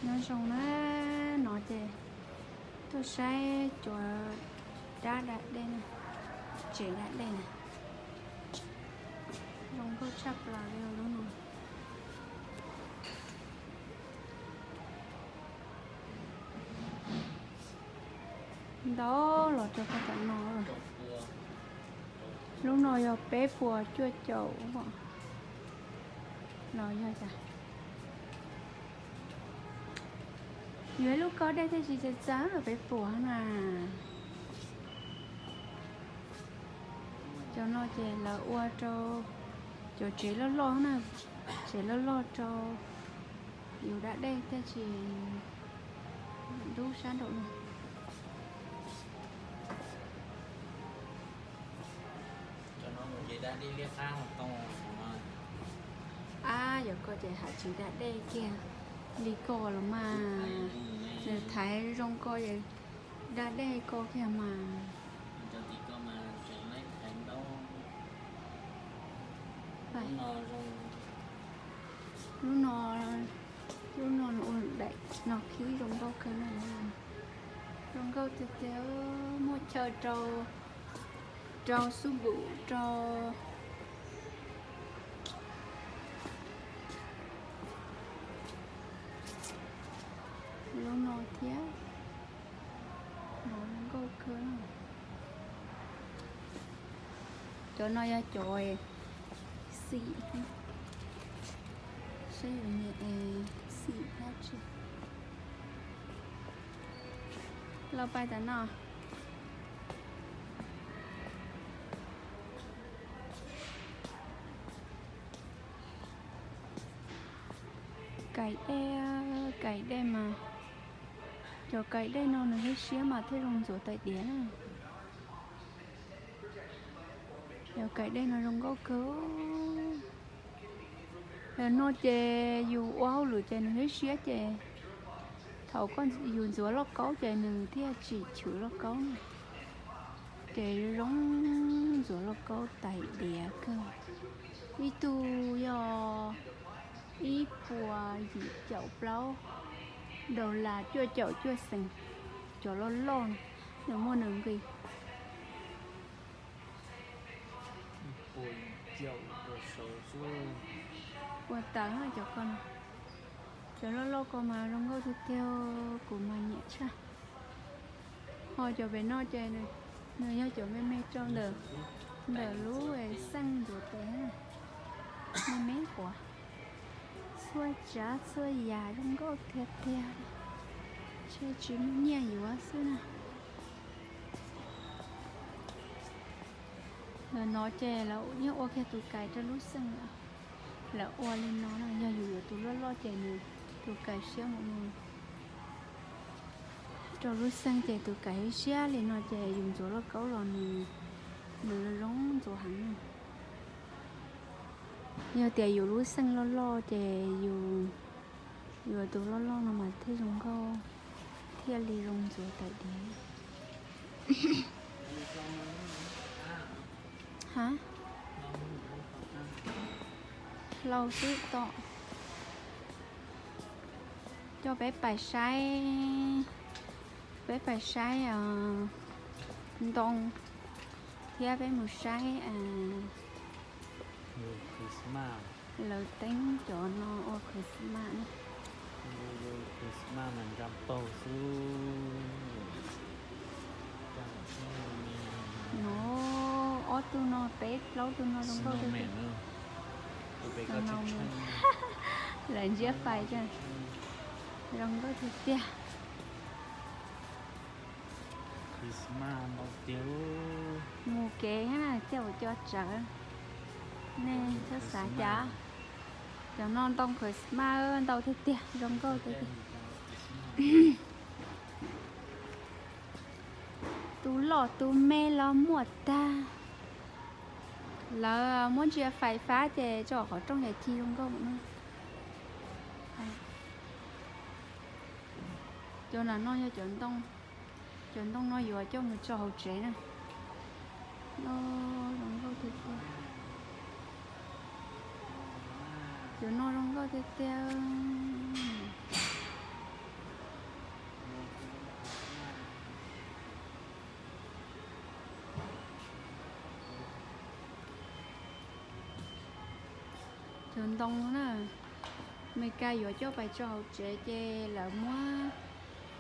Nyob zoo na, no ces tuaj saib cov dab da dej na, tsev da dej na, zoo nkauj tshaj plaws li lub no. Ntau los rau pog tom no. Lub no yog peb puas cuaj caum los yog cas. Yuav ib lub kaub dej thiaj tsis txav txav peb puas na. Cov no ces lawv ua rau cov tsev loj loj na, tsev loj loj rau yus da dej thiaj tsis ntub sab nraum no. Ab, yog koj ces hais tsis da dej kiag li ko los mas, nws thaiv zoo ko es da dej ko kiag mas. Lub no, lub no ua daim no khib zoo nkauj kawg no, zoo nkauj tiag tiag, muaj chaw rau, rau xub npum rau lub no thiab. No zoo nkauj kawg. Cov no yog cov xim, saib yus nyiam xim dab tsi. Los pais tom no. Kais dej, kais dej mas, cov kais dej no nws siab siab mas thiaj zoo ntxuav tais diav na. Cov kais dej no zoo nkauj kawg. Yog no ces yus ua hauj lwm ces nws siab siab ces thaum yus ntxuav lauj kaub ces nws thiaj tsis chwv lauj kaub na. Ces zoo ntxuav lauj kaub tais diav kawg. Ib tug yog ib puas yim caum plaub dollar, cuaj caum cuaj xees. Cov loj loj no, nws muaj nws nqi. Ua tawm cov ko, cov loj loj ko mas zoo nkauj tiag tiag, kuv mas nyiam tshaj. Ho cov pem no ces nws yog cov me me rau ntawm, ntawm lub xeej ntxuav tes, me me quav. Txhua tsav txhua yam zoo nkauj tiag tiag, ntshe tsis muaj nyiaj yuav xwb na. Ntawm no ces lawv yeej ua kiag tus kais rau lub xeej lawm. Lawv ua li no na, yog yus yuav tus loj loj ces nws tus kais siab mus no. Rau lub xeej ces tus kais siab li no ces yus ntxuav lauj kaub los nws, nws zoo ntxuav heev na. Yog tias yus lub xeej loj loj ces yus yuav tus loj loj no mas thiaj zoo nkauj, thiaj li zoo ntxuav tais diav. Ha, hlau xwb tom. Coj peb pais saib, peb pais saib ntoo thiab peb mus saib lawv teeb cov no ua Christmas na. No ob tug no, peb plaub tug no zoo nkauj. Lawv ntsiab fais, zoo nkauj tiag tiag. Mus kev thiab na, coj ua cov tsawv, nej txhob xav cas. Cov no ntoo Christmas ntau tiag tiag, zoo nkauj tiag tiag. Tus loj tus me los muaj tag. Lawv muab ntsia fais fab ces tso qhov rooj yam ci zoo nkauj no. Cov no yog cov ntoo, cov ntoo no yuav coj mus tso hauv tsev na. Zoo nkauj tiag tiag. Cov no zoo nkauj tiag tiag. Ntoo na, Meskas yuav coj pais tso hauv tsev ces lawv muab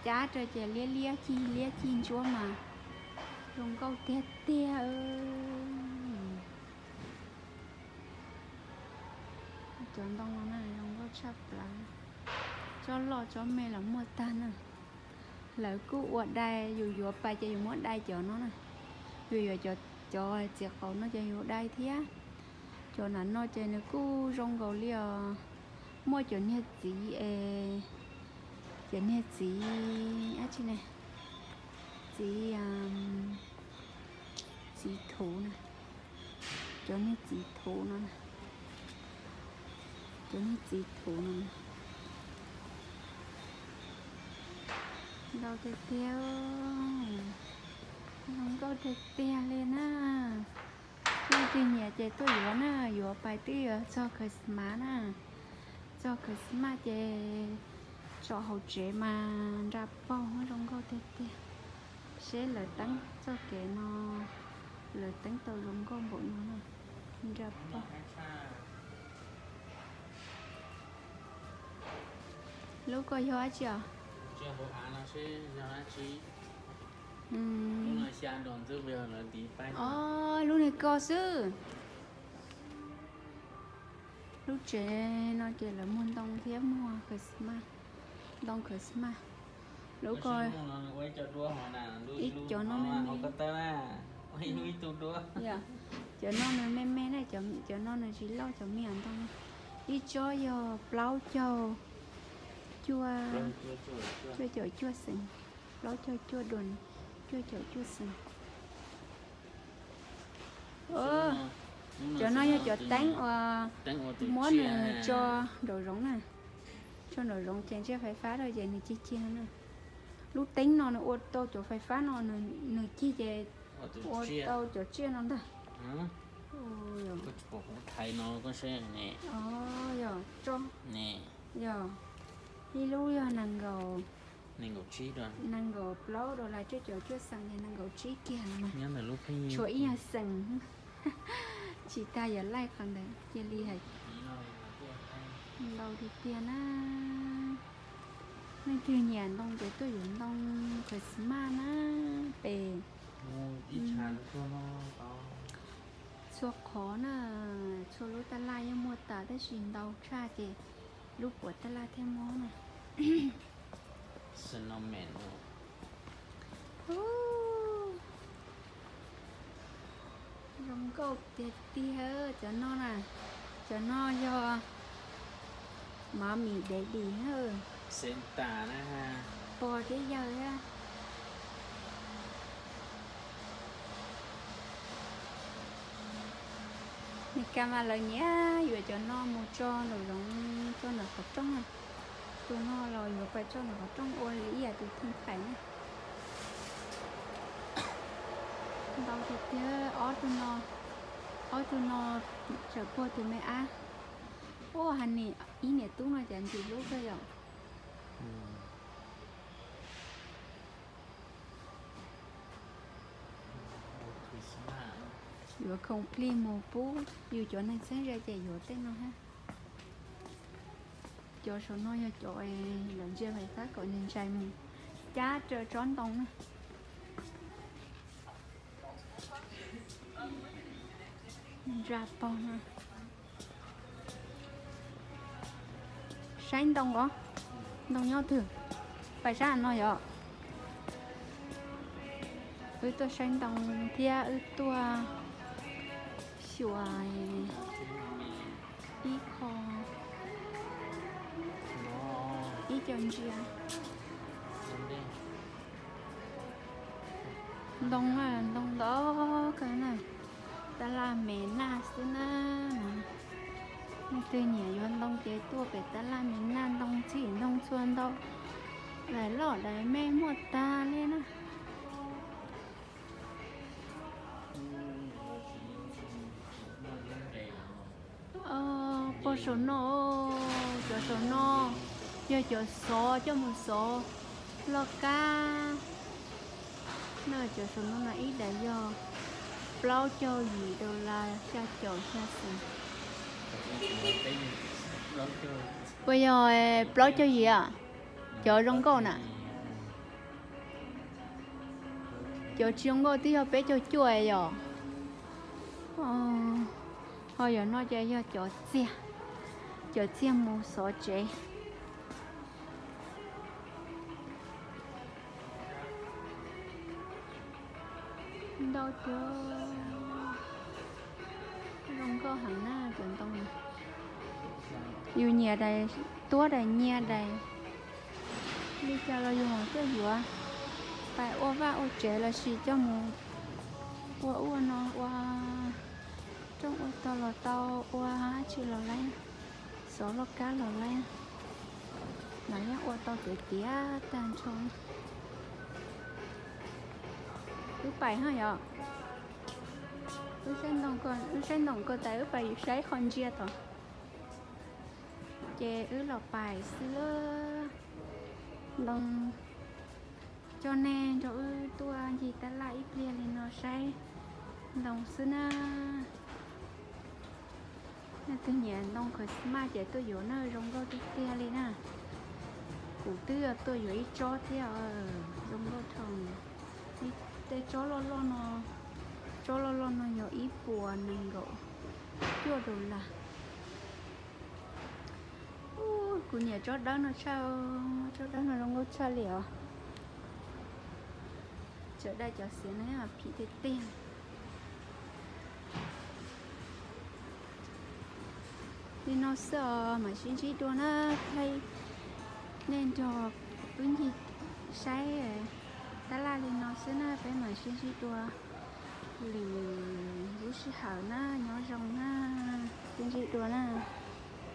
cab rau ces liab liab cig liab cig ntsuab mas zoo nkauj tiag tiag. Cov ntoo no na zoo nkauj tshaj plaws. Tsob loj tsob me los muaj tag na. Lawv kuj ua dai, yus yuav pais ces yus muab dai cov no na. Yus yuav cov, cov txiv qaub no ces yus dai thiab. Cov na no ces nws kuj zoo nkaus li os. Muaj cov niag txiv es, cov niag txiv dab tsi ne, txiv, txiv thuv na, cov niag txiv thuv no, cov niag txiv thuv no. Ntau tiag tiag, zoo nkauj tiag tiag li na. Leej twg nyiam ces tuaj yuav na, yuav pais twb yuav txog Christmas na. Txog Christmas ces tso hauv tsev mas nra paug zoo nkauj tiag tiag. Seb lawv teeb txoj kev no, lawv teeb tau zoo nkauj npaum no na, nra paug. Lub ko yog dab tsi os? Os, lub niag ko xwb. Lub tsev no ces lawv muag ntoo thiab muag Christmas, ntoo Christmas. Lub ko, ib cov no, cov no nws me me na, cov no nws tsis loj, cov me ntoo. Ib tsob yog plaub caug cuaj, cuaj caum cuaj xees, plaub caug cuaj duas, cuaj caum cuaj xees. Cov no yog cov teeb uas muab nws tso nraum zoov na, tso nraum zoov ces ntsiag fais fab rau ces nws cig cig no na. Lub teeb no nws ua tau cov fais fab no, nws cig ces ua tau cov tsiaj no ntag. Yog, yog, ib lub yog nees nkaum, nees nkaum plaub dollar, cuaj caum cuaj xees, nees nkaum tsib kiag no mas tshuav ib nyuag xees. Tsis tas yog laij qhov ntawd cia li hais. Ntau tiag tiag na. Leej twg nyiam ntoo ces tuaj yuav ntoo Christmas na. Pem txhua qhov na, txhua lub tab laj yeej muaj tas tab sis ntau tshaj ces lub puas tab laj thiaj muaj na. Zoo nkauj tiag tiag cov no na. Cov no yog Mommy Daddy, pog thiab yawg thiab. Meskas mas lawv nyiam yuav cov no mus tso nraum zoov, tso nram qhov rooj na. Tus no los yuav pais tso nram qhov rooj ua li ib yam tus theej phais na. Ntau tiag tiag, ob tug no, ob tug no tseem puag tus me ab. Ua, ha nim ib niam tub no cas ntxim hlub kawg yom. Yuav khoom plig mus pub yus cov neeg txheeb ze ces yuav tej no hab. Cov saum no yog cov lawv ntsia fais fab kom nws ntsais mus cab raws tsob ntoo na. Ntsa paug no. Saib ntoo os, ntoo nyob twg? Pais sab no yom. Wb tuaj saib ntoo thiab wb tuaj xyuas ib qho, ib co ntsia. Ntoo, ntoo ntau kawg na. Tab laj me naj xwb na. Leej twg nyiam yuav ntoo ces tuaj pem tab laj me naj, ntoo txhij ntoo txhua ntau, daim loj daim me muaj tag li na. Puag saum no, cov saum no yog cov xov coj mus xov loj kab na. Cov saum no no ib daim yog plaub caug yim dollar, xya caum xya xees. Puas yog plaub caug yim? Cov zoo nkauj na. Cov tsis zoo nkauj twb yog peb caug cuaj yom. Ho yog no ces yog cov txiag, cov txiag mus xov tsev. Ntau tiag, zoo nkauj heev na cov ntoo. Yus nyiam dais, tuab dais nyiag dais li cas los yus mam coj yuav, pais ua vaj ua tsev los sis coj mus ua ub ua no, ua rooj ua tog los tau, ua dab tsi los laib, xov loj kab los laib, mas yeej ua tau tiav tiav tag nrho. Wb pais ho yom. Wb saib ntoo ko tas wb pais saib qhov ntsia tod. Ces wb los pais xwb lawm. Ntoo, coj nej nrog wb tuaj ncig tab laj ib pliag li no saib ntoo xwb na. Nej twg nyiam ntoo Christmas ces tuaj yuav na, zoo nkauj tiag tiag li na. Kuv twb yog tuaj yuav ib tsob thiab, zoo nkauj dhau. Tej tsob loj loj no, tsob loj loj no yog ib puas nees nkaum cuaj dollar. Kuv nyiam tsob dawb no tshaj, tsob dawb no zoo nkauj tshaj li os. Tseem dai cov xiav no phim tiag tiag. Li no xwb os, mam sib ntsib dua na. Nej nrog wb ncig saib tab laj li no xwb na, peb mam sib ntsib dua lwm lub sij hawm na, nyob zoo na, sib ntsib dua na.